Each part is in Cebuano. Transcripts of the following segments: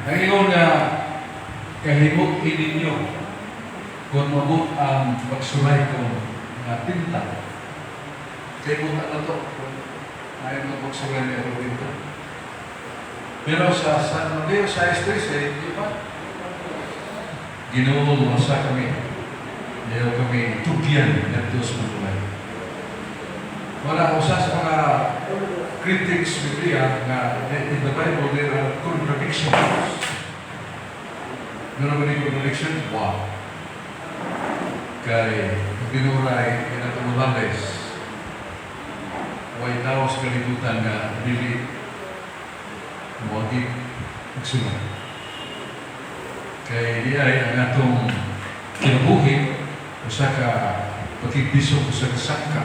Ang ingon nga kahimot ninyo kung mabot ang pagsulay ko nga tinta. Kay buta na to kung ayaw mo pagsulay ni atong tinta. Pero sa San Mateo 6.13, di ba? Ginoo, masa kami. Ayaw kami tugyan ngadto sa panulay. Wala usa sa mga critics Biblia nga in the Bible there are contradictions. Meron ba ni contradiction? Wow. Kay binuray Morales, way tao sa kalibutan nga dili moagi magsulay. Kay di ay ang atong kinabuhi usa ka pakigbisog, usa ka sangka.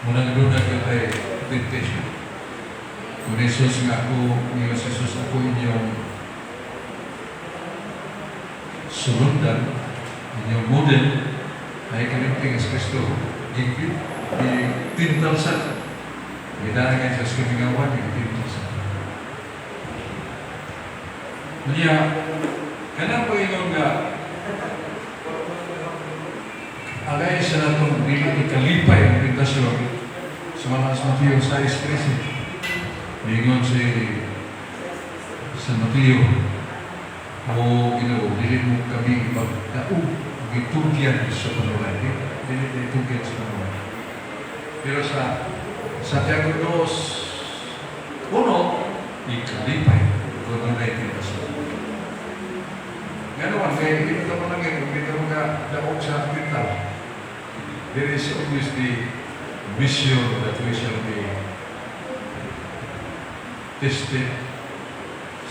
Munang doon na kay temptation. Kung Jesus nga ako, ni Jesus, ako inyong sulundan, inyong model, ay kalimting sa Kristo, gitintal sa Gidaan nga sa kamingawan, gitintal sa. Niya, kanang paingon nga, alay sa natong dili ikalipay ang tentasyon sa mga sa Mateo 6.13. Ingon si San Mateo, "O Ginoo, dili mo kami ipagdaog, gitugyan sa panulay." Dili, dili itugyan sa panulay. Pero sa Santiago 2.1, ikalipay kung dunay tentasyon. Nga naman, kay hindi mo lang kung hindi mo ka daog sa tintal. There is always the mission that we shall be tested,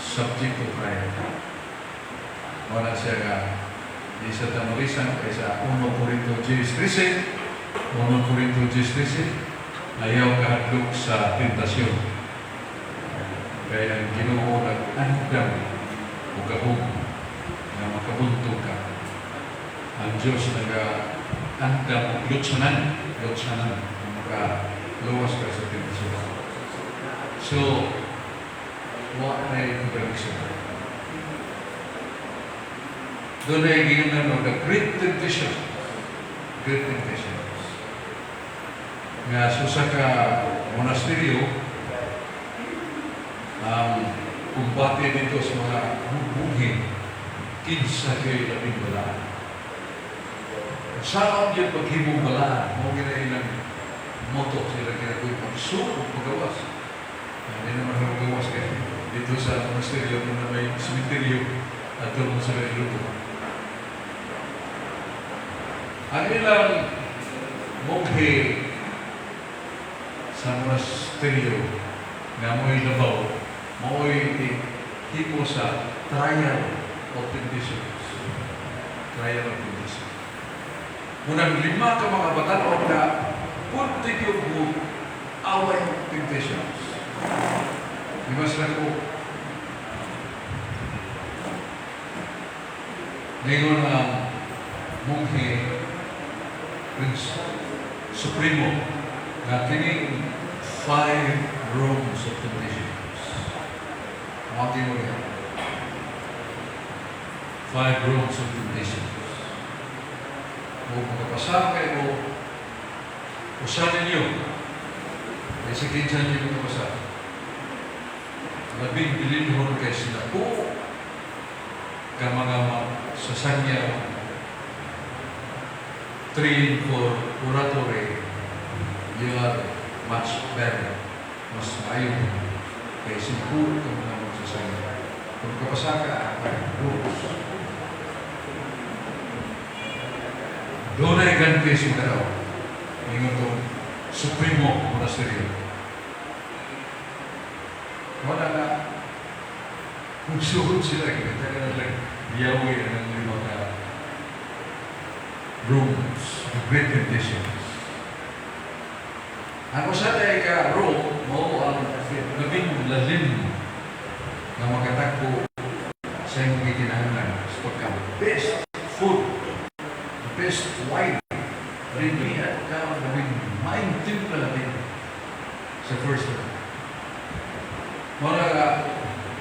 subject to trial. Wala siya nga, di sa tamalisan, kay sa 1 Corinto 10.13, 1 Corinto 10.13, ayaw kahadlok sa tentasyon. Kaya ang Ginoo nag-andam o gahom nga makabuntog ka. Ang Diyos nag-andam og lutsanan, lutsanan, nga makaluwas ka sa tentasyon. So, wa na contradiction. Doon ay gingan no, the great temptation. Great temptation. Nga sa usa ka monasteryo, ang kumbate dito sa mga munghe, kinsa kay labing balaan. Sa yun paghimong balaan, mao gina ilang motto sila kinabuhi, pagsuko, pagawas. Hindi naman ako gawas kay dito sa monasteryo na may cemetery at doon sa iluto. Ang ilang monghe sa monasteryo nga mo'y labaw, mo'y himo sa trial of temptations. Trial of temptation. Munang lima ka mga batan-on na punti yung mo away of temptations. Lima sila ko. Ngayon ang monghe Prince Supremo nga kining five rooms of temptations. Mga mo yan. Five rooms of temptations. Kung makapasar kayo, usa ninyo, kay sa kinsa ninyo makapasar. Labing bilinhon kay sila po ka mga sasanya train for oratory, you are much better. Mas maayo kay siguro ka mga magsasanya. Kung kapasa ka, five rooms. Doon ay ganti sa mga Ingon tong Supremo Monasterio. Wala na. Kung suhod sila, kita ka na lang yawi ang lima ka rooms, the great temptations. Ang usa ay ka room, mao ang labing lalim nga makatagpo sa imong gikinahanglan sa pagkaon. Best food, the best wine, rin at kaon labing maayong timpla labing sa first room. Mao na nga,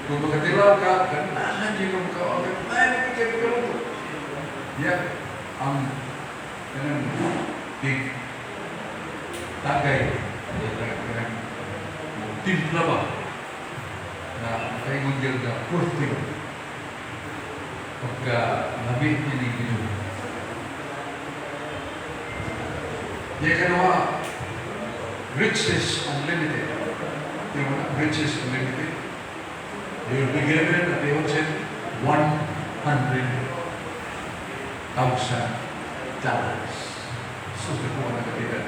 Kung makatilaw ka, ganahan gyud ka makaon. Ganahan gyud ka makaluto. Yeah, ang kanang big tagay, kanang timpla ba na makaingon gyud nga perfect pagka lami niya ni Ginoo. Di kaduha, riches unlimited. Di ba na? Riches unlimited. You will be given at the outset $100,000. So, nakuha na kanila.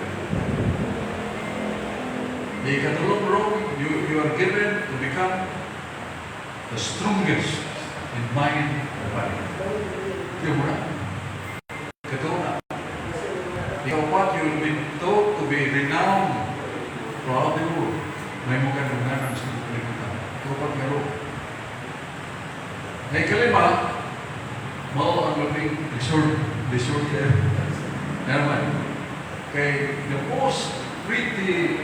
Di ikatulong room, you are given to become the strongest in mind and body. Di mo na. Katuo na. Ikaapat, you will be taught to be renowned throughout the world. May mo kang dunganan sa kalibutan. Ikaapat nga room. Ngay kalima, mao ang labing resort, resort kayo. Naman, kay the most pretty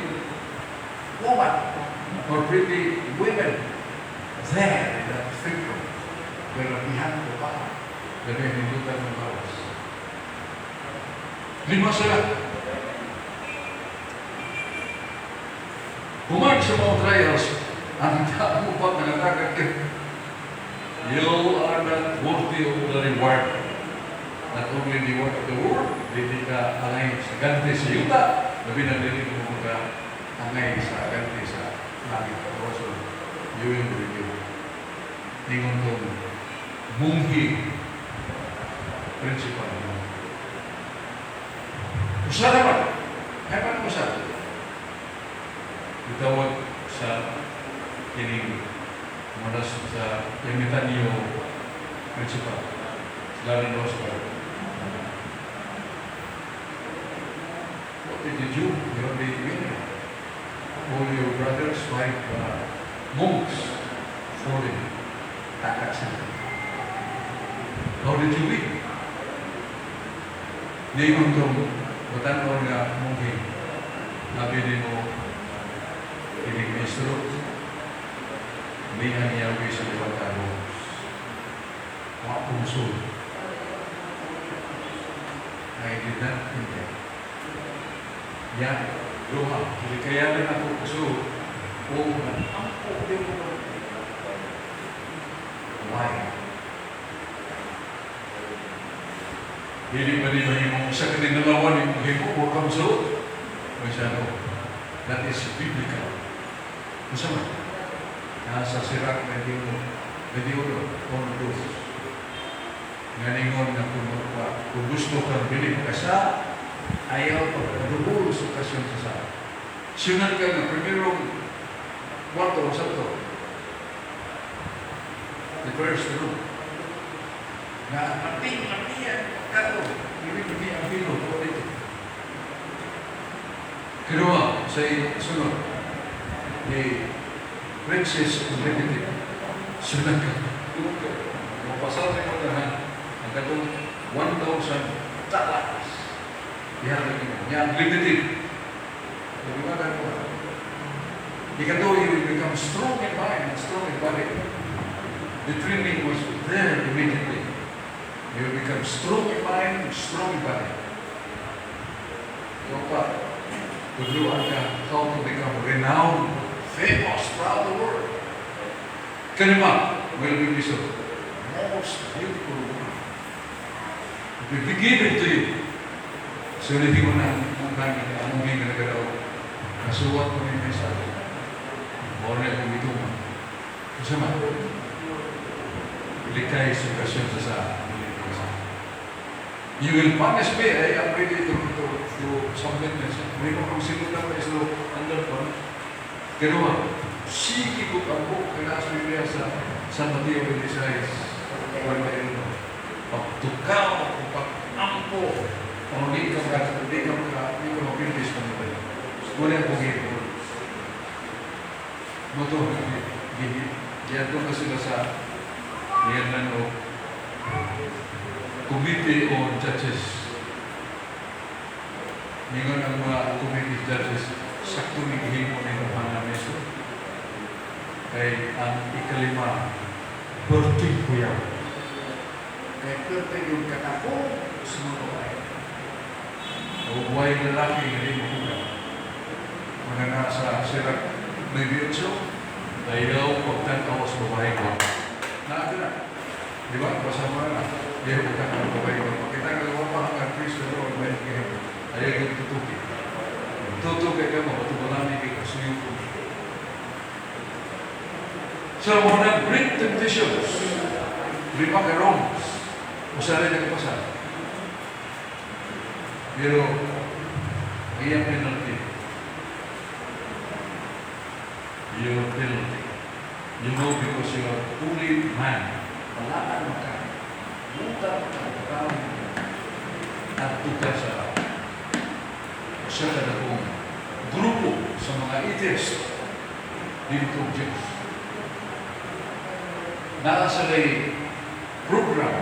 woman or pretty women there in that figure, pero ihan ko pa, ganun hindutan ng bawas. Lima sila. Human sa mga trials, ang tao pa nangatagad ka, you are not worthy of the reward. Not only the reward of the world, dili ka angay sa ganti sa yuta, labi na dili mo ka angay sa ganti sa langit. Also, you will be renewed. Ningon tong munghi principal. Usa naman. Ay, paano usa? Gitawag sa kining manas sa Ermitanyo principal, Larry Rosberg. What did you do? You're the winner. All your brothers, five monks, falling. Takat sila. How did you win? Ningon tong batan-on nga munghi. Nabi nimo kining maestro, niya niyawi sa liwat rooms. Wa pungsul. I did not intend. Ya, duha. Dili kaya na ako kusul. O ampo di mo. Why? Dili ba ni mahimong sa katinalawan yung himo wa kang suot? May siya no. That is biblical. Unsa man? Nasa Sirach 21, 21, 1, 2. Nga ningon nga kung gusto kang dili makasala, ayaw pagpadubol sa okasyon sa sala. Siyunan ka nga, primerong kwarto, sa to. The first room. Na mati, mati yan, kato. Dili mati ang pilo, to dito. Kinuha sa sunod, the riches unlimited. Sunod ka. Mapasal sa imo tanan, ang katong 1,000 dollars. Diha lang yun. Niya unlimited. Sabi nga ko. Ikatulo, you will become strong in mind and strong in body. The training was there immediately. You will become strong in mind and strong in body. Ikaw pa, tudluan ka how to become renowned, famous throughout the world. Kalima, will be so most beautiful woman. It will be given to you. So, hindi mo na ang kanya, ang munghi nga nagaraw. Nasuwat ko ni sa akin. Mao na akong gituman. Kasi man, likay sa okasyon sa sa. You will punish me. I am ready to submit myself. May ko kang sinulat na islo under pa. Pero sige ko ang book kaya sa Biblia sa San Mateo 26. Pagtukaw, pag-ampo, kung di ka mapildis pa nila. Wala akong gihipon. Moto, giadto ka sila sa Niyan o Committee on Judges. Ningon ang mga committee judges, sakto ni gihimo ni Yohana Meso. Kay ang ikalima, perting kuyaw. Kay pwede yung katako sa mga babae. O buhay lalaki nga di mahuga. Mga nasa Sirach 9:8, ayaw pagtanaw sa babae ko. Naa na. Di ba? Basa mo na. Ayaw pagtanaw sa babae ko. Pakita ka lang pa ang Kristo roon, may kaya. Ayaw yung tutuki. Tutuki ka mo, matubalani kay kasuyo ko. So, mga great temptations, lima ka wrongs, usa rin nakapasa. Pero, ang iyang penalty, your penalty, because you are fully man, balaan mo ka, buta mo ka, tao mo ka, at ka sa usa ka dakong grupo sa mga atheist, dili to Diyos. Naa sa program,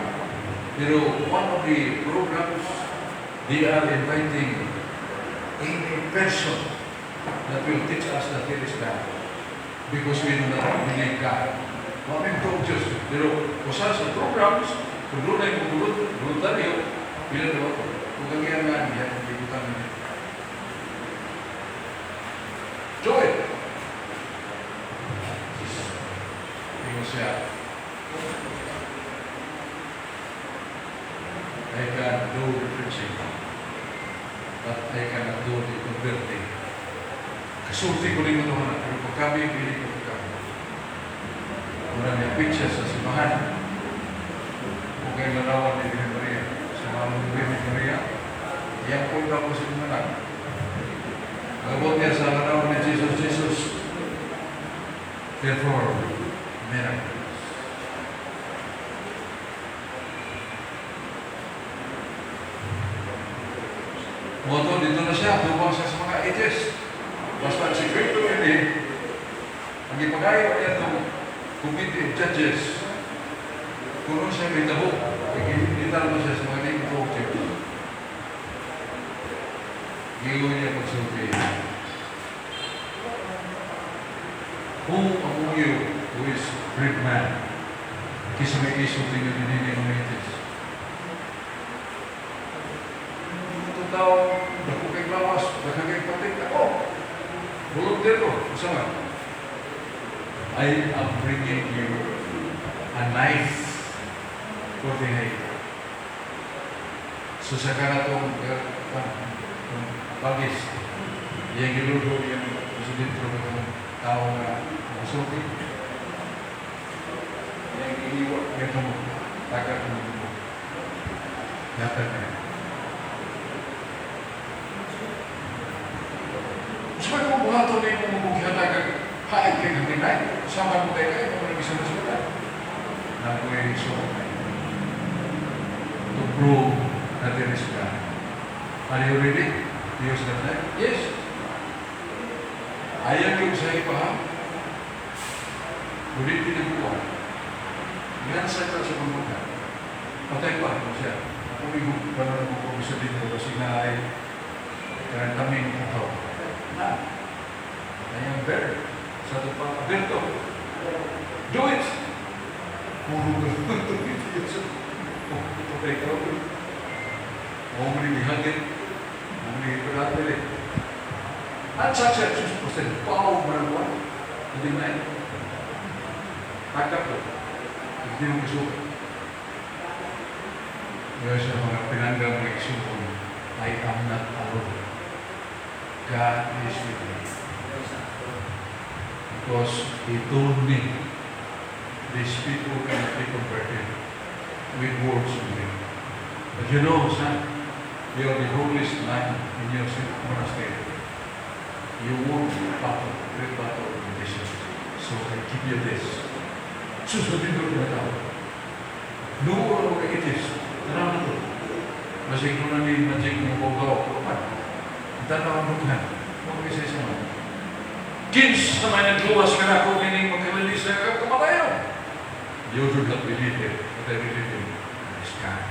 pero one of the programs, they are inviting any person that will teach us that there is God. Because we do not believe God. Wa may tuo Diyos. Pero usa sa programs, kung doon ay voluntaryo, pila na ako. Kung ang iyang nga niya, libutan niya. Do it! Ingon siya, "I can do the preaching, but I cannot do the converting." Kasulti ko rin mo na, pero pag kami, pili ko kami. Mura niya picture sa simbahan. Kung kay larawan ni Virgen Maria, sa mga Virgen Maria, iyang punta ko sa mga anak. Nagabot niya sa larawan ni Jesus, Jesus perform miracles. Moto, dito na siya, tubang siya sa mga atheist. Basta si Crypto ini, ang ipagayo niya itong committee of judges, kung ano siya may tabo, ikinita mo siya sa mga name of Diyos. Gigo niya pagsulti, "Who among you who is great man?" Kisa may isulti niyo din ng mga atheist. Ito tao, dako kay lawas, dako kay patik, ako. Volunteer ko, usa man. "I am bringing you a knife for the head." So sa kanatong bagis, iyang giludo iyang presidente ng tao nga musulti. Iyang gihiwa iyang kamot, tagak ng dugo. Yata niya. Sa mga buhaton ni mo mong gihatag haid kay ng knife, sama mo kay kay mo nang na sila. Nakoy so to prove that there is God. Are you ready to use that knife? Yes. Ayaw yung sa iba ha? Ngunit pinabuha. Gansa ka sa mga. Patay pa ako siya. Ako yung panahon ko sa dito kasi na ay kanang kaming tao. Na. I am better. Sa ito pa, Alberto, do it! Puro ko oh, ito kay ikaw. Mo ni gihagit. Mo ni gipadapil eh. At sa sus persen, pau barangwa. Hindi na eh. Tagap ko. Hindi mo isuot. Kaya sa mga pinanggang mga isuot, I am not alone. God is with me. Because He told me, these people cannot be converted with words only. But you know, son, you are the holiest man in your monastery. You won battle, great battle of temptation. So I give you this. Susundin ko na tao. Noon ang mga itis. Tanaw na to. Masig ko na ni Magic ng Bogaw. Tanaw ang dughan. Huwag isa isa man. Kinsa may nagluwas ka na kung ining magkalalis na kamatayon. You do not believe him, but I believe him. Is God,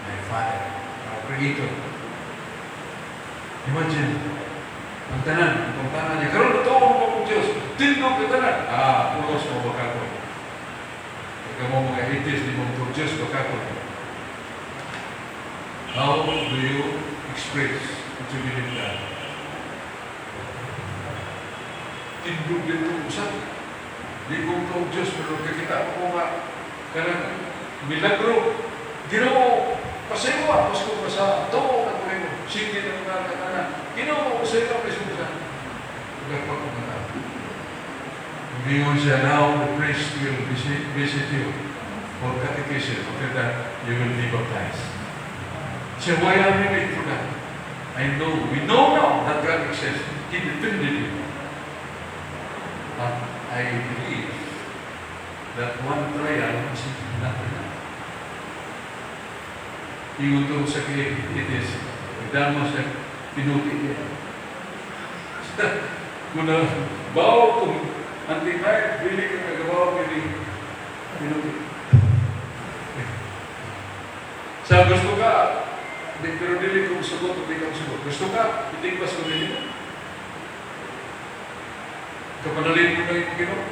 my Father, our Creator. Imagine, ang tanan, ang pangtanan niya, karon tuo mo pa kong Diyos. Tindog ka tanan. Ah, pulos mo bakakon. Ikaw mo mga atheist, di mo produce bakakon. How do you express that you believe God? Tindog din itong usap. Di ko ito Diyos, pero kakita ko nga kanang milagro. Ginoo, pasewa, pasko pa sa tuo ka ko nimo. Sige na mga katanan. Ginoo, pasewa, pasko sa. Nagpa ko na. Ingon siya, "Now the priest will visit you for catechism. After that, you will be baptized." Siya, "Why are we waiting for that? I know, we know now that God exists. He defended you. But I believe that one trial is not enough." Ingon to sa kay it is, nagdamo siya, pinuti niya. Kung na, bawo kung anti-night, dili ka nagabaw, kini pinuti. Sa gusto ka, di, pero dili ko sugot o di ka sugot. Gusto ka, itigpas ko dili mo. Kapanalin mo na yung Ginoo.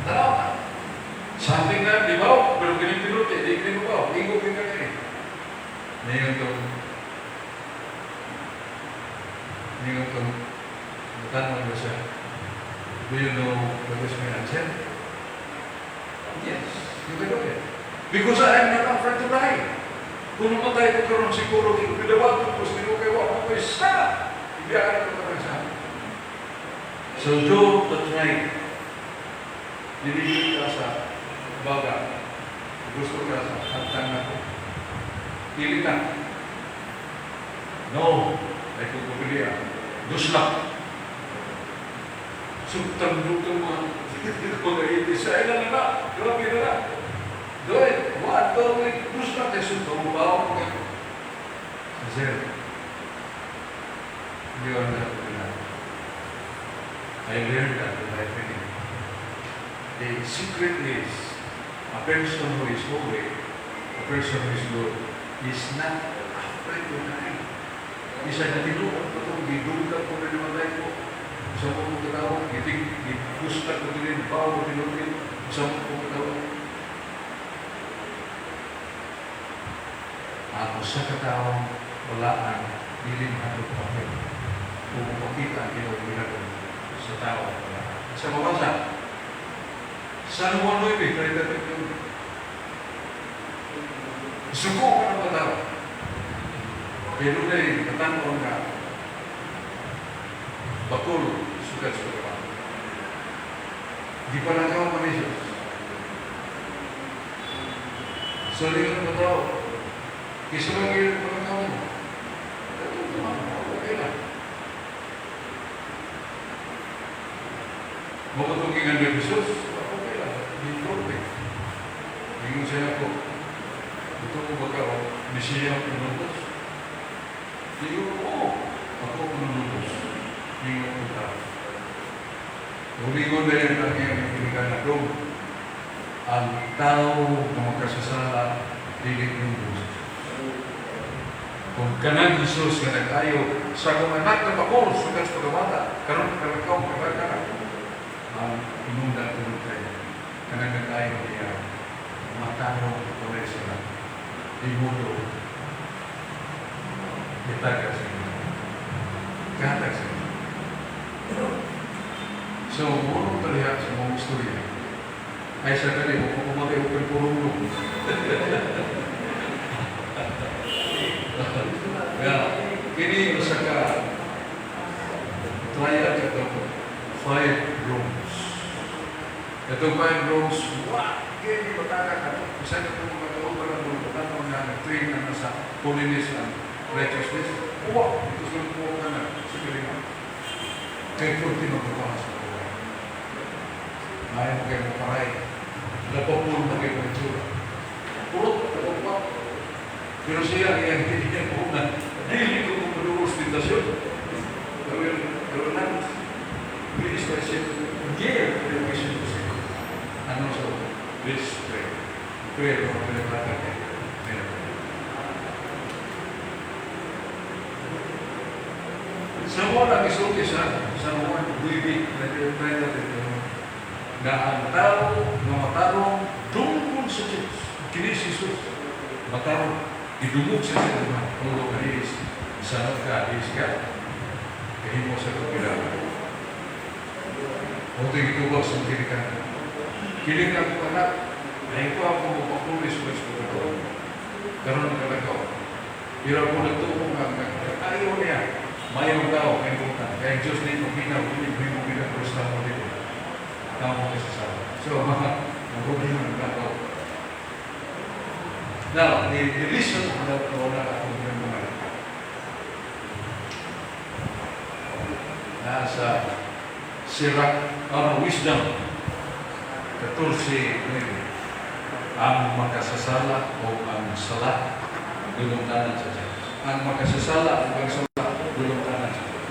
Tanaw ka. Something na, di ba? Pero kini pinuti, di kini mo ba? Ingo ka kini. Ningon tong, tanong ko siya, "Do you know what is my answer?" "Yes, you can do it. Because I am not afraid to die. Kung namatay ko karon siguro, di ko pinawaton ko, hindi ko kayo, ako ko'y sa, ibiyakan ko karon sa." So do the try. Dili ka sa baga. Gusto ka sa hantang na ko. Pili ka. No, ay kung pupili ah. Dusla. Sugtang lutong mga mga itis. Ay na na na. Grabe na na. Do it. One, two, three. Dusla kay sugtang mo ba ako kayo. Sir, you are not enough. I learned that in my training. The secret is a person who is holy, a person who is good, is not afraid to die. Isa na tinuod ko itong gidugang ko na namatay ko. Sa mo kong katawa, giting, gigusta ko din, bawo ko tinutin, sa mo kong katawa. Ang usa ka tawo wala ang dili mahadlok papel. Kung makita ang Ginoo milagro sa tao wala. Sa mabasa, San Juan 9, 33. Suko ka ng mga tao. Pero na katanaw nga bakul sukat sa pagkabata. Di pa nakaw pa ni Jesus. So, di ka ng tao. Kisa lang yun palakaw mo. Okay lang. Mapatungin ni Jesus, okay lang. Di perfect. Ingon siya ako, ito mo ba ka o Mesiya ang pinutos? Ingon ko, oo, ako ang pinutos. Ingon ko tao. Umingon na yun ang iyang ginikanan doon. Ang tao na magkasasala, dili lubos. Kung kanang Jesus nga nag-ayo sa akong anak na bakol, sukat sa pagkabata, karon kalakaw, kakakara, ang inunda tulog tayo. Kanang nag-ayo niya, matano kulay sila. Di mundo, itaga sa inyo. Katag sa inyo. So, muna taliha sa mga istorya, ay sa kali, kung pumatay o purong. Nga, kini usa ka trial ito, five rooms. Ito five rooms, wa, kini bataka ka. Isa ka itong mga kauban ng mga bataka nga nag-train na sa holiness and righteousness. Wa, ito sa po ka na sa kalima. Kay purti magpapaha sa buhay. Ayaw mo kayo maparay. Napapul mo kayo mga. Purot, napapul. Pero siya, iyang iyang una, dili ko kung tentasyon. I will not please myself again for the occasion to sin. And also, this prayer. Prayer ko pinaglatag niya. Sa mga lang isulti sa San Juan 9, 30, nga ang tao nga matarong dungkol sa Diyos. Kini si Jesus, matarong, idungog siya sa Tuhan. Although he is Son of God, he is God. Kahimo sa kapila. Mao gitubag sa kini. Kini nga akong anak, ay ko ako mo papulis sa ko. Karon kalagaw. Pero ako nagtuo nga ayaw niya. Mayong tao kay butan. Kaya ang Diyos di paminaw, dili mo gina mo dito. Tao mo kasi sa. So, mga problema ng tao. Now, the reason that wala akong ginagawa nasa Sirach, ano, Wisdom, 14:9, ang makasasala o ang sala, dulong-tanan sa Diyos. Ang makasasala o ang sala, dulong-tanan sa Diyos.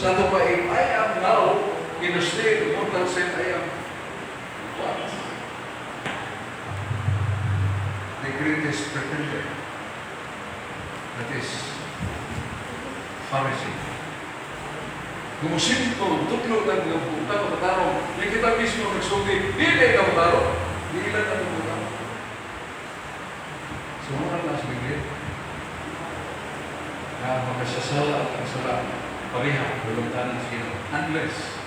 Sa ato pa, if I am now in a state of mortal sin, I am what? The greatest pretender. That is Pharisee. Kung tutlo ng mga butang matarong, yung kita mismo nagsulti, di na ikaw matarong, di ilan na butang. So, muna na sa Biblia. Na makasasala at ang sala, pareha, dulong-tanan sa Ginoo. Unless,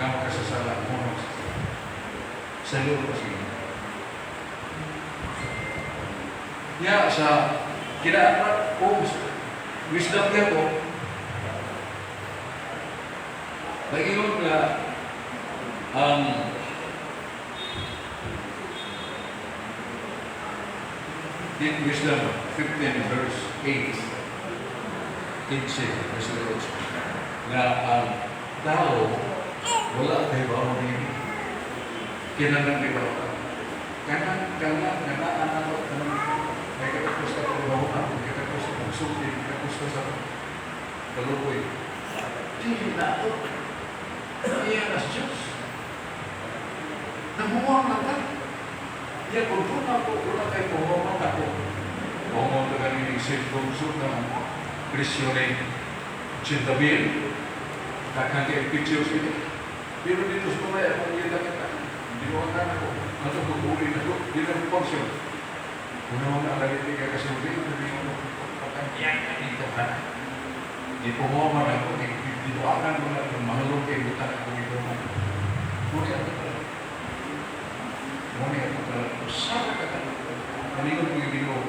nga makasasala, mo sa loob sa Ginoo. Ya, sa kinaaman o wisdom niya ko, nag-ingon nga ang in Wisdom 15 verse 8, 15, verse 8, nga ang tao wala kay bawo ni kinahanglan di ba kanang kanang kanang ato kanang may katapos sa trabaho, may katapos sa pagsulti, may katapos sa kalukoy, dili na ato. Iya nas Diyos. Namuha na ka. Iya, kung doon ako, una kay puhuman ako. Puhuman ka galing cellphone suit ng presyo ni 80 mil. Daghang kay pictures ito. Pero dito sa mga akong kita kita. Hindi mo ang ako. Ato pag-uli na ko, di na ko function. Una mo na lagi di ka kasulti, hindi mo pagkanyang dito ka. Di puhuman ako, di duakan mo na kung mahalong kay butan ako dito. Muni ako talaga. Muni ako talaga. Usara ka talaga. Maningon ko yung Ginoo.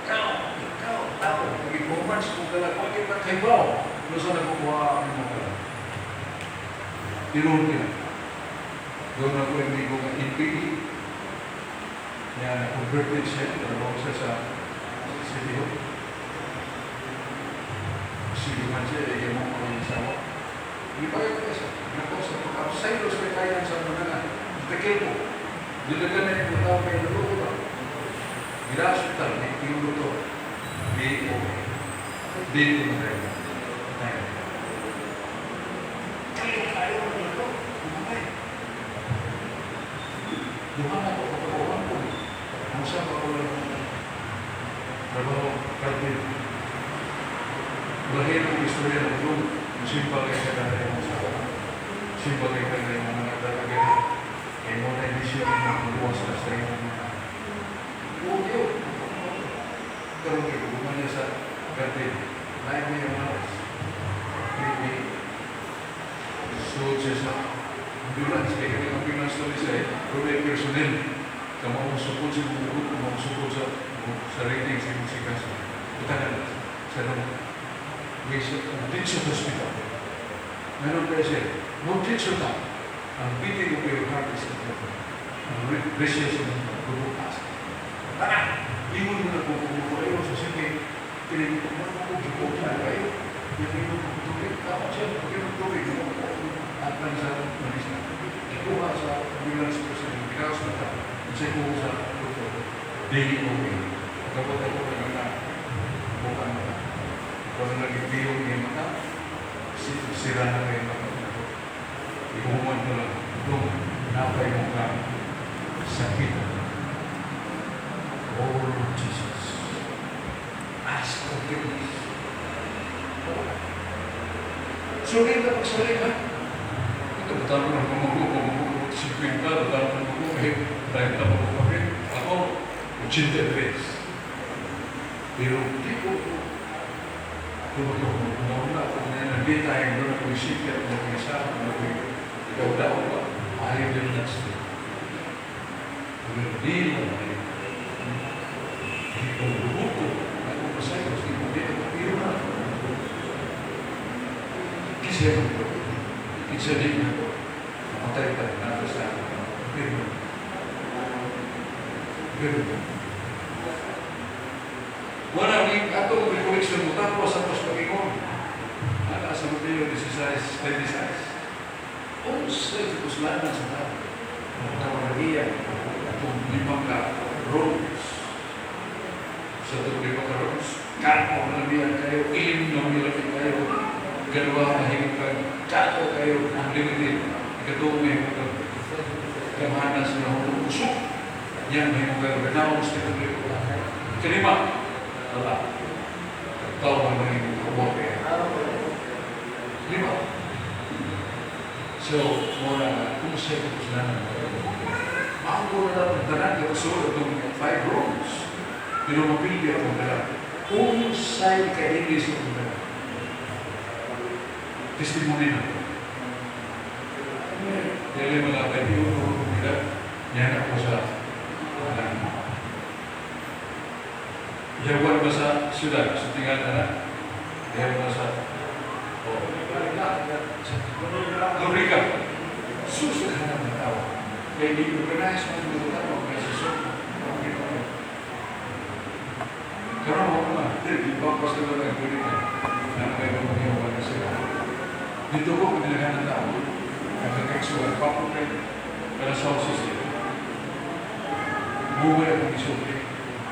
Ikaw, ikaw, tao. Nag-ipuman sa kong kalag. Bakit na kay bao? Pero sa nagkukuha ang mga kalag. Tinuod nila. Doon ako yung amigo nga NPE. Kaya na-converted siya. Trabaho siya sa City Hall. Siluman siya, eh, yung mga asawa. Di ba yung kaya nako sa pag-upside sa kaya sa mga na, itakil mo. Dilagan na yung tao kay naluto ba? Gila-hospital, ni yung doktor. Di okay. Di ko na tayo. Tayo. Kaya tayo ng ito. Kumatay. Duha na ko, katuohan ko. Ang siya pa ko lang trabaho, kalbin. Lahi ng istorya ng tulong. Simpa kay sa kanila yung asawa. Simpa kay kanila yung mga nagdalagay. Kay mo na inisyo yung mga buwas na sa iyong mga. Oo, yun. Karoon kayo, bumanya sa garden. Lain mo yung maras. Hindi. So, siya sa ambulance. Kaya kami ambulance tuloy sa may personnel. Kama mo sukod sa mga grupo, mo sukod sa rating sa imong sikaso. Butangan sa nung Ditso Hospital. Meron pa siya, no ditso ta. Ang beating of your heart is not heaven. Ang presyo sa mga bubukas. Tara! Ingon mo na kung kumukuha sa sige, pinag mo ko gibuta kayo. Pinag mo tubig, tama siya, pag tubig, at lang sa Manila. Ikuha sa ambulance personnel, ginawas na ta. Sa kuha sa doktor, dili okay. Dapat ako na bukan na. Kung nagibiyong yung mata, sira na kayo mata. Ihuman ko lang, itong napay mo ka sakit. Oh Lord Jesus, ask forgiveness. So, di na pagsalig, ha? Ito, batang ko ng gumugo, gumugo, 50, batang ko ng gumugo, eh, 30 pa ko kami. Ako, 83. Pero, di ko, kung ito, kung na, kung na, hindi tayo, doon ako isipin, kung ako isa, kung ako ikaw daw ba, I will not stay. Pero di lang, ikaw lumuko, ako pasayos, hindi ako pero na. Kasi ako, kinsa di na ako, mamatay ka na sa pero, wala ni atong recollection mo tapos sa tos pag-ingon. Ana sa Mateo 16:26. Unsay kapuslanan sa tao? Ang iya atong lima ka roles. Sa atong lima ka roles, kato na niya kayo, ilim na niya kayo, galawa mahimong kag kato kayo, unlimited. Ikatuo, mahimong kag gamhanan sa nahulog kusog. Yan, mahimong kag renounce sa itong. Ikalima, wala. Tao na mahimong kawak. Lima. So, mura na, kung siya kapuslanan, maangko na dapat tanan kapusulod itong five rules. Pero mapili akong tanan. Kung sa'y kainis akong tanan. Testimony na ito. Dili mga kaibigan ko nila, yan ako sa tanan. Yawan ba sa syudad, sa tinggal na? Yawan ba sa, oh, Lorica. Susukan ng tao. Kaya di organize mo yung tao, kaya sa soko. Karon mo na, di ba pa sila nagkulita? Na kayo mga na sila. Dito ko, pinilaghan ng tao. Nagkakaisuan, papo kayo. Para sa system. Buhay akong isulti.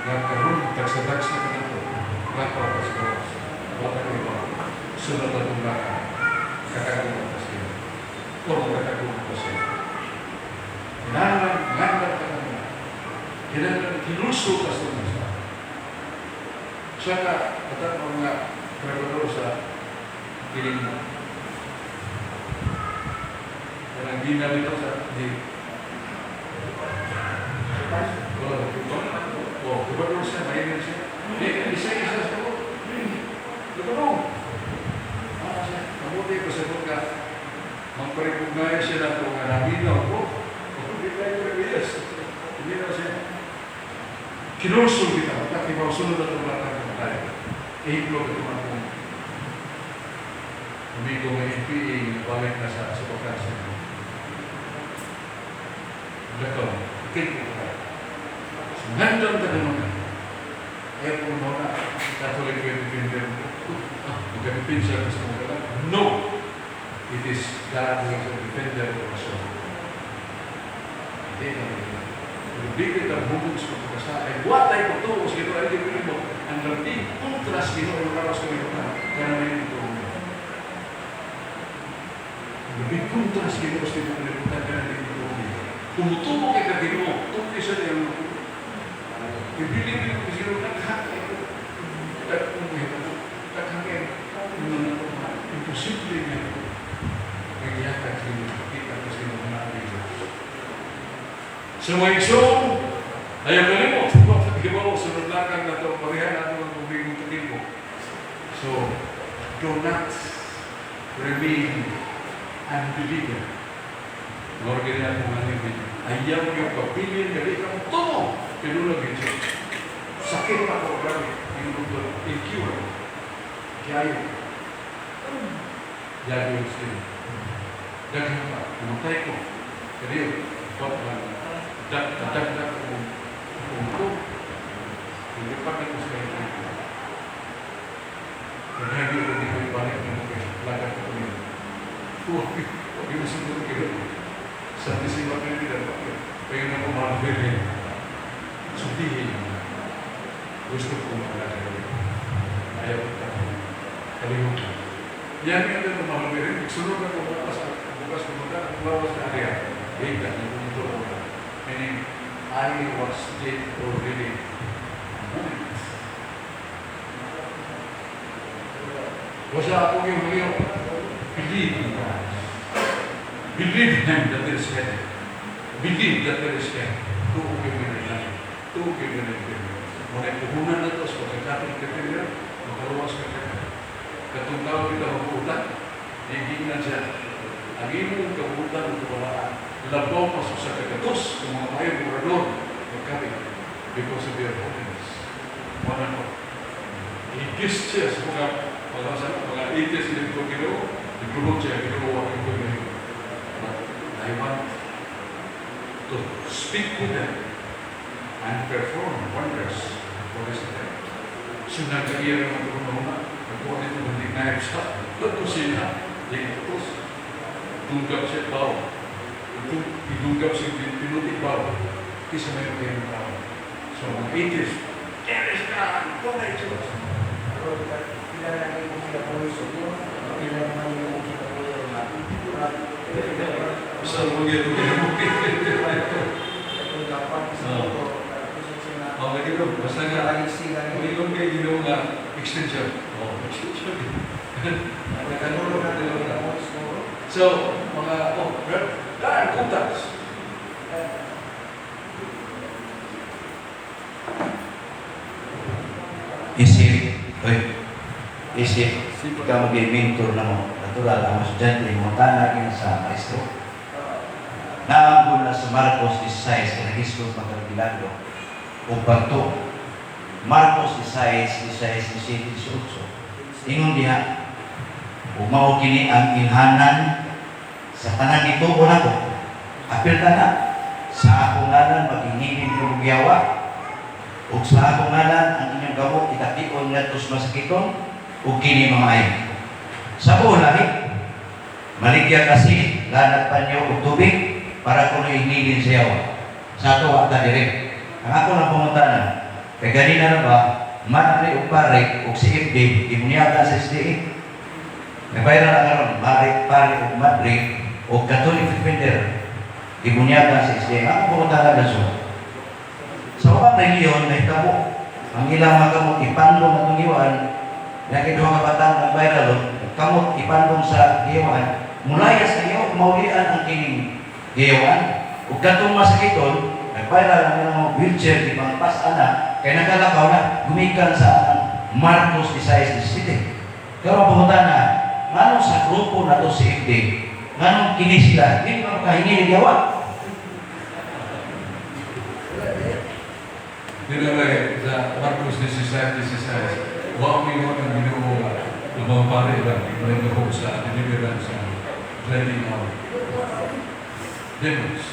Nga karon, tagsa-tagsa ka na ito. Lakaw ka sa gawas. Wala ka iba. Sunod na itong lakaw. Kakagulong ka siya. O kakagulong ka siya. Kinahanglan, ngandam ka na. Kinahanglan, kinulso ka sa mga sa. Siya ka, patang mga trabador sa piling mo. Kanang gina dito sa di. Oh, trabador siya, mainit siya. Di, isa-isa sa ko. Trabador. Ah, siya. Mabuti ko sa ka. Magpa-recognize siya na ito nga naminaw ko. Hindi tayo yes. Hindi na siya. Kinulsol kita. Takibaw sunod na itong lahat ng tayo. Ehemplo ka itong akong amigo nga NPA nga balik na sa pagkansa. Dakaw, kay ko ka. So, ngandam ta naman ka. Kaya po mo na, Catholic way defender mo. Ah, magka-defend siya gusto mo ka lang. No! It is God who is a defender of our soul. Hindi na rin. Pero di kita hubog sa pagkasa. Ay, what ay pagtuo sa Ginoo ay di mo. Ang labing kontra sa Ginoo ang karos kalibutan. Kaya na ito. Ang labing kontra sa Ginoo sa kalibutan. Kaya na ito. Tumutubo kay ka Ginoo. Tuki siya niya. Ibili ko sa Ginoo. Naghak ito. Daghang kayo. Imposible nga. Nagyakag sa Ginoo. Kita ko sa Ginoo na Diyos. Sa mga igsoon, ayaw kalimot. Pagkibaw, sunod lakang na ito, pareha na ito ang tubig ng takimo. So, do not remain unbeliever. Lord, ganyan akong ano. Ayaw niyo pabilin, gali kang tumo. Pinulag yun siya. Sakit pa ako, grabe. Yung doktor, incurable. Kaya Diagnose din. Daghan pa, pumatay ko. Kaya yun, dagdag kung ito. Hindi pa ko sa inyo. Kaya hindi ko di ko ibalik na mo kayo. Lagat ko yun. Huwag yung sunod kayo. Sa December 20, kaya na ko mahalin. Sutihin. Gusto ko mahalin. Ayaw ko tayo. Kalimutan. Yan nga din mahalin. Sunod na ko bukas. Bukas ko muna. Lawas na area. Wait lang. Nagpunto ko na. Meaning, I was dead already. Moment. Basta ako yung huli. Believe in God. Believe Him that there is heaven. Believe that there is hell. Tuo kay lang. Tuo kay lang. Muna puhunan na to sa pagka-Catholic defender, makaluwas ka ka. Katong tao kita magbuutan, gigingan siya. Ang imong kabuutan o kabalaan, labaw pa sa kagatos sa mga mayong orador, magkabig because of your holiness. Wala ko. Higis siya sa mga atheist dito Ginoo, nagulog siya Ginoo ang ito. But I want to speak with them and perform wonders for this time. So nagkaiya ng mga una, nagkuha nito ng knives sa kusina, di tos, tunggap siya baw. Idunggap siya pinuti baw. Kisa may mga tao. So mga atheist, there is God, tunay Diyos. Pero pila na kayo kinabuhi sa Diyos, pila naman yung kinabuhi nga. Sa mga ito, Ito dapat sa ito, siya na Oh, lagi ko, basta nga, Kalisigan. Uminom kay Ginoo nga extension. Oh, extension. Nagkanulo na rin So, mga, oh, dahil kutas. Isip, oy, isip, ikaw maging mentor na mo. Natural, ang estudyante mo, tanagin sa maestro. Naambol na sa Marcos 16, kaya nag-isgot magkabilagro. O pagto, Marcos 16, 16, 17, 18. Ingon diha, ug mao kini ang ilhanan sa tanan nituo nako. Apil ta na sa akong ngalan maghingilin ko og yawa. Ug sa akong ngalan ang inyong gamot itakion ngadto sa masakiton ug kini mamaayo. Sa buong lahi, maligya kasi lanat panyo og tubig para kuno hinilin sa yawa. Sa ato wa ta dire. Ang ako lang pangutana, kay ganina na ba, madre ug pare ug si FD, gimunyaga sa SDA. Nagbayra na karon, mare, pare ug madre ug Catholic defender, gibunyaga sa SDA. Ako pangutana na so. Sa ubang reliyon, nahitabo ang ilang mga kamot ipandong atong giwan, nakiduha ka batang ang viral, kamot ipandong sa giwan, mulayas kayo, maulian ang kining giwan. Ug katong masakiton, nag-viral ang ilang mga wheelchair, di bang pas ana, kay nakalakaw na, gumikan sa ang Marcos 16:17. Pero pangutana, nganong sa grupo na to si FD, nganong kini sila, di ba makahingi ni yawa? Dili sa Marcos 16, 16, wa mi mo ang Ginoo nga lumang pare lang, may ko sa deliverance sa driving out demons.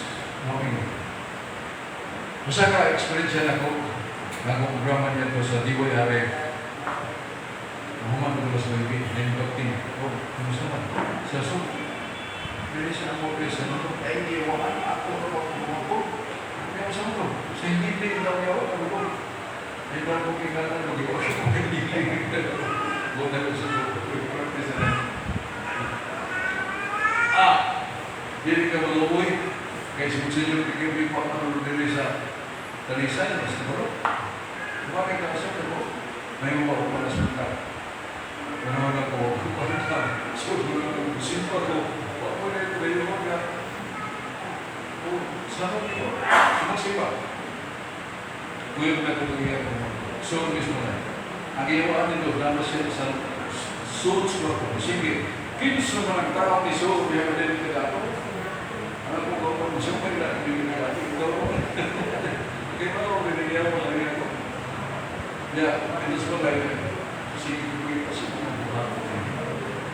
Wa mi. Usa ka experience na ko, nagong programa niya to sa DYRF. Human ko sa baby, name Oh, kumusta man? Sa so, dili siya ang mo sa ano, ay hindi wa ako no ko. Kaya sa mo, sa hindi din daw yaw ako ko. Ay ba ko kay kana ko ko hindi. Mo na ko sa practice na. Ah, dili ka maluoy. Kay sa inyo kay pa ano dili sa Talisay, mas siguro. Bakit ka sa ko? May mga upanas ka. Ano na ko, so, simpa ko, wa ko na ito kayo nga. O, sa ko, sumasipa. Kuya na ko niya ko. So, mismo na. Ang iyawaan nito, nama siya sa suits ko ko. Sige, kinsa man ang tao ni so, biya ka din ka dato. Ano ko ko, siya pa nila, hindi ka dato. Kaya ba ako, binigyan mo lang ako. Ya, pinas mo lang. Sige, kuya, kasi kung mabuha ko.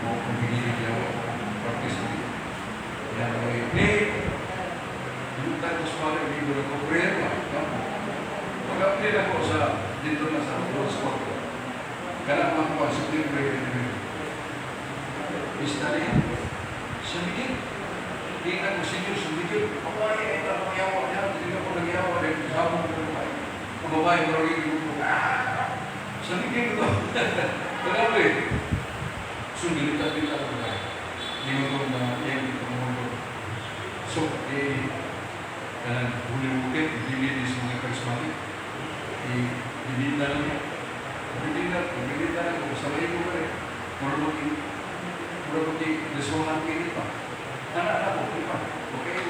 Mo kung binigyan ako, practice ko. Yan, okay. Ni, yung tapos pala, hindi ko na ko prayer ba? Mag-apply ako sa, dito na sa Lord's Court. Kaya mga kuha, September 11. Istali, sa bigit. Tingnan ko sa inyo, sa bigit. Ako ay ito, ang yawa niya. Hindi ako nagyawa. Dahil sabong ko na ang babae, maraging ko. Sa bigit ko. Grabe. So, gilita-lita ko na. Hindi ko na yan, ito. So, eh, kanang huli bukit, dili sa mga charismatic. Eh, dili na lang niya. Dili na lang ko. Sa may ko rin. Murag Mura ko di lisuhan kini pa. Anak na ko, di pa. Okay.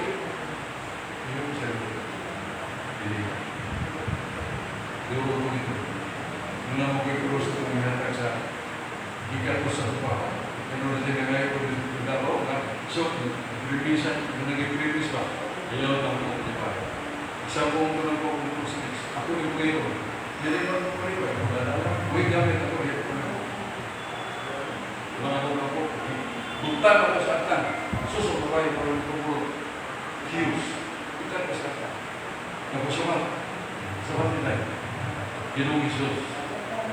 Yun siya. Dili. Dugo ko dito. Nuna mo kay krus itong ihatag sa gikan ko sa pa. Ano na siya ngayon ko dito Davao. So, previous, nag-previous pa. Ayaw na ko di pa. Isa po ko lang po kung crucifix. Ako yung prayer. Dili man ko pray ba? Uy, gamit ako. Di ako na. Wala ko na po. Bugtan ako sa atan. Suso ko kayo para ko cues. Bugtan ko sa atan. Nagkusumat. Sa nila. Ginoong Hesus.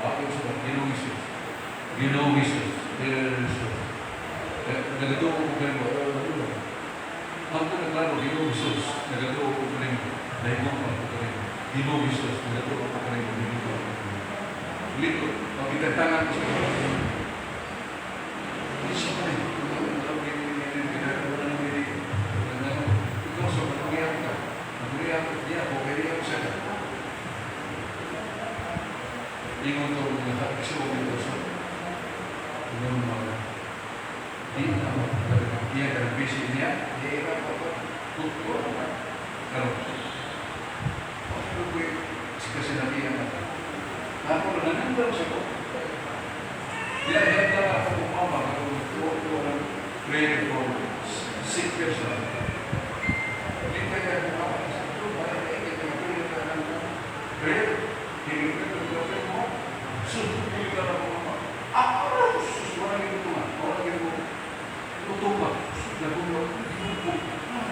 Bakit sumat? Ginoong Hesus. Ginoong Hesus. Jesus. Eh, nagatuo ko kayo mo. Hangtod na klaro, Ginoong Hesus. Nagatuo ko kayo mo. Nahingon ko kayo mo. Ginoong Hesus. Nagatuo ko kayo mo. Ginoong ko kayo mo. Lito, makitantangan ko sa iyo. Isa pa rin. Ikaw sa pag-iyak ka. Nag-iyak ka. Diya ako, kaya ako sa ka. Ingon to, mga kasi ko ito sa ingon mga di na mo iya ka busy niya di ba ko ko karon ako ko kasi nabiyan na ako na nanandam sa ko diya handa ako kung mama ako ko ng prayer for sick person. Di pa kaya kung mama sa ito para kita prayer ka ng prayer hindi ka ko mo sus pili ka na mama ako sus wala gyud ko wala gyud ko tutumba sus nagulo ko wala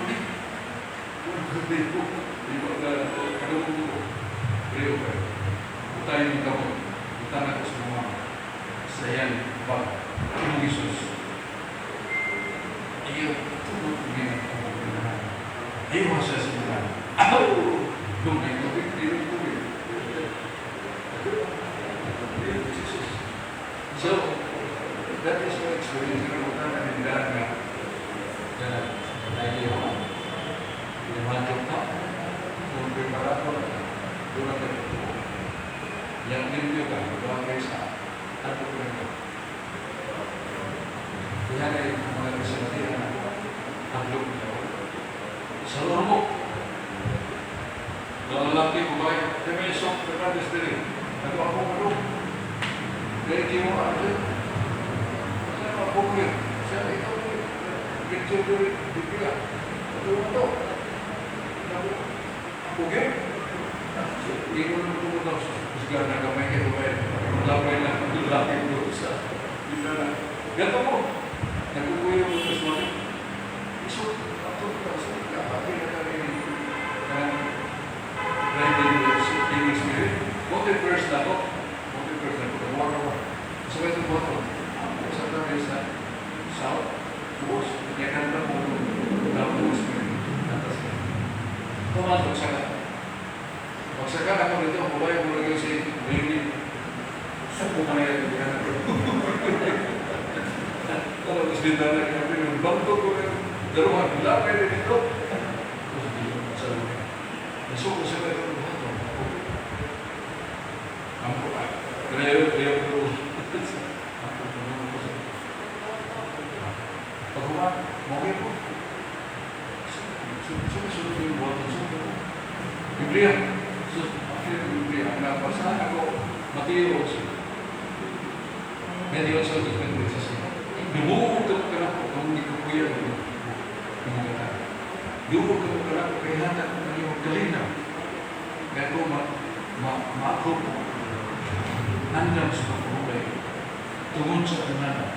ko di ba na kadungog ko prayer ko tayo ng kamot utang ako sa mama sa iyang bag. Ginoong Hesus, iyo tulog ko ginagawa ko na iyo sa simula aw dungay tubig dili tubig. So that is my experience. Pero utang na nila nga na nailiw Pinamantok ka kung preparado na ka doon na kayo. Yang limpyo ka, bagay sa ato ko rin. Kaya na yung mga kasinatian na taglog niya. Sa lormo, lalaki mo ba? Kaya may isok, Fernandez diri. Ako ako ko Kaya di mo ano. Sa mga bukir, sa ikaw picture diri, di pila. Ito mo to. Bukir? Hindi ko naman pumunta sa kusgan na kamay kayo ba? Lapay lang, lapay ko sa dito na. Ganto mo. Nagkukuya mo sa suwari. Iso, ato ka, sa kapatid na kami ng driving the spirit. Motive first na ako. Motive first na ako. Walk ako. Sa ito boto. Sa kami sa south, Buos. Kaya kanta mo ng spirit. Atas ka. Pumasok sa ka. Pagsakan ako nito, babae mo lagi si Bailey. Sa pumaya yung yan. Kalau mas bintana kaya yung bangko ko yung daruhan, lapay rin dito. Tapos di sa lugar. Nasuko siya kayo ng buhato. Ampo ka. Kaya kaya ko. Ampo ko ko sa. Pagkuha, okay po. Sunod yung buhato. Sunod ko. Biblia. So, Biblia. Ang nabasahan ako, Mateo 8. Medyo 8, 26. Dubuog ka ka na po, kung hindi ko kuya, kumugata. Dubuog ka ka na po, kaya hatag ko kayo kalinaw. Kaya ko ma, ma, maako po. Andam sa pagpapulay. Tungod sa tanan.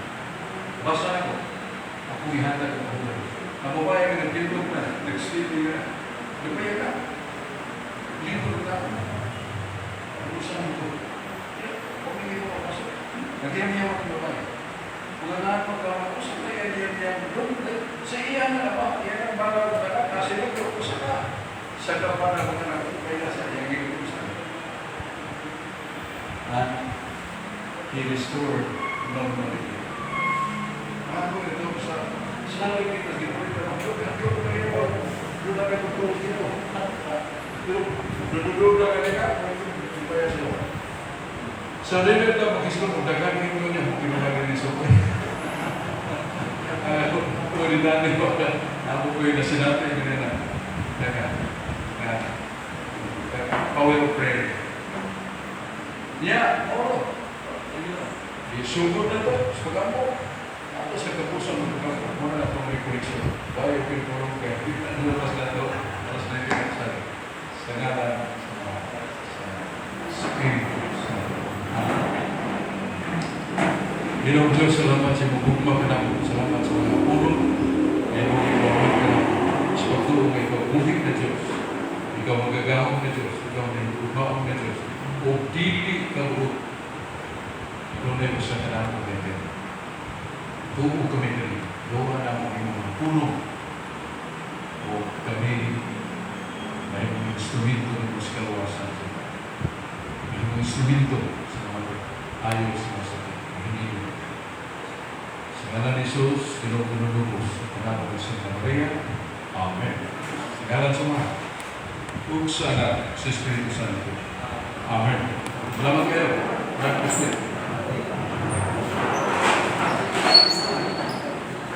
Basa ako, ako ihatag ang pagpapulay. Ang babae nga nagtindog na, nag-sleeping na. Lumaya ka. Lingkod ka. Ano saan ito? Pumili ko ako. Nagyam-yam ang babae. Mga napagkawa ko sa kaya niyam-yam. Sa iya na ba? Iya ang balaw na ka. Kasi nagko sa ka. Sa ka pa na mga nakakaya sa iya gigil sa. And he restored normality. Ako ito sa sa kita sa kita na ko kayo. Doon na kayo tulog dito. Pero dududog na kayo ka. Supaya siya. Sa level na mag-isip mo, daghan ninyo niya, kung kinuha ni Sokoy. Uli natin ko. Ako po yung nasinati kanina. Teka. Nga. Power of prayer. Yeah, oo. Isugod na to sa pag-ampo. Ato sa kapuso ng pag-ampo. Muna na itong recollection. Bayo pinturong kayo. Ano mas na to? Alas na yung sa ngalan sa Espiritu Santo. Amen. Ginoong Diyos, salamat sa imong gugma kanamo. Salamat sa mga pulong. Ginoong ikaw kanamo. Sa pagtuo nga ikaw buhi na Diyos. Ikaw magagahom na Diyos. Ikaw nahigugmaon na Diyos. O dili ka buot. Dunay usa ka namo kay. Tuo kami diri. Doa namo ang imong mga pulong. O kami may mga instrumento ng sa kaluwasan. May mga instrumento sa mga ayo sa mga sakit. Mahinilo. Sa ngalan ni Jesus, Ginoong Lubos, sa pangalan ni Santa Maria. Amen. Sa ngalan sa Ama, ug sa Anak, sa Espiritu Santo. Amen. Salamat kayo. God bless you.